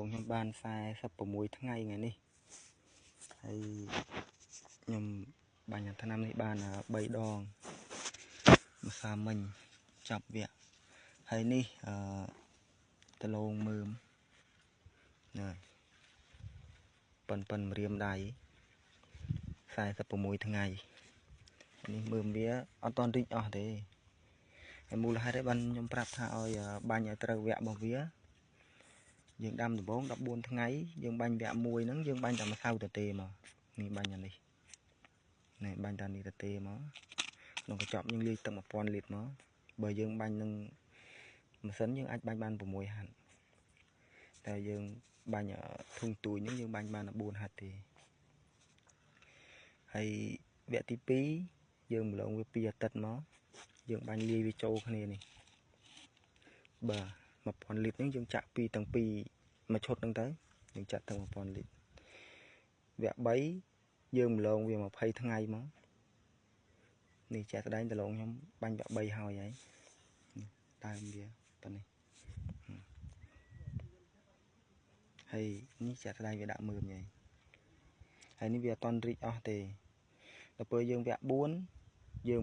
ខ្ញុំបាន46ថ្ងៃថ្ងៃនេះហើយខ្ញុំបាញ់ថ្នាំនេះបាន3ដងម្សិលមិញចប់វគ្គហើយនេះអឺដលងមើមណាប៉ិនប៉ិនម្រាមដៃ46ថ្ងៃនេះមើមវាអត់តន់រីកអស់ទេហើយមូលហេតុឯបានខ្ញុំប្រាប់ថាឲ្យបាញ់ឲ្យត្រូវវគ្គរបស់វាយើងដាំដំបង14ថ្ងៃយើងបាញ់វគ្គ1ហ្នឹងយើងបាញ់តែម្សៅទទេមកនេះបាញ់អានេះនេះបាញ់តានេះទទេមកក្នុងកញ្ចប់យើងលាយទឹក1000លីត្រមកបើយើងបាញ់នឹងម៉ាស៊ីនយើងអាចបាញ់បាន6ហាត់តែយើងបាញ់ធុងទួយហ្នឹងយើងបាញ់បាន4ហាត់ទេហើយវគ្គទី2យើងម្លងវា2អាទិត្យមកយើងបាញ់លាយវាចូលគ្នានេះបាទ1000លីត្រហ្នឹងយើងចាក់ពីទាំងពីរមួយឈុតហ្នឹងទៅយើងចាក់ទាំង1000លីត្រវគ្គ3យើងម្លងវា20ថ្ងៃមកនេះជាក់ស្ដែងដលងខ្ញុំបាញ់វគ្គ3ហើយហើយដើមវាប៉ុណ្នេះហើយនេះជាក់ស្ដែងវាដាក់មើមហើយហើយនេះវាអត់តន់រីកអស់ទេដល់ពេលយើងវគ្គ4យើង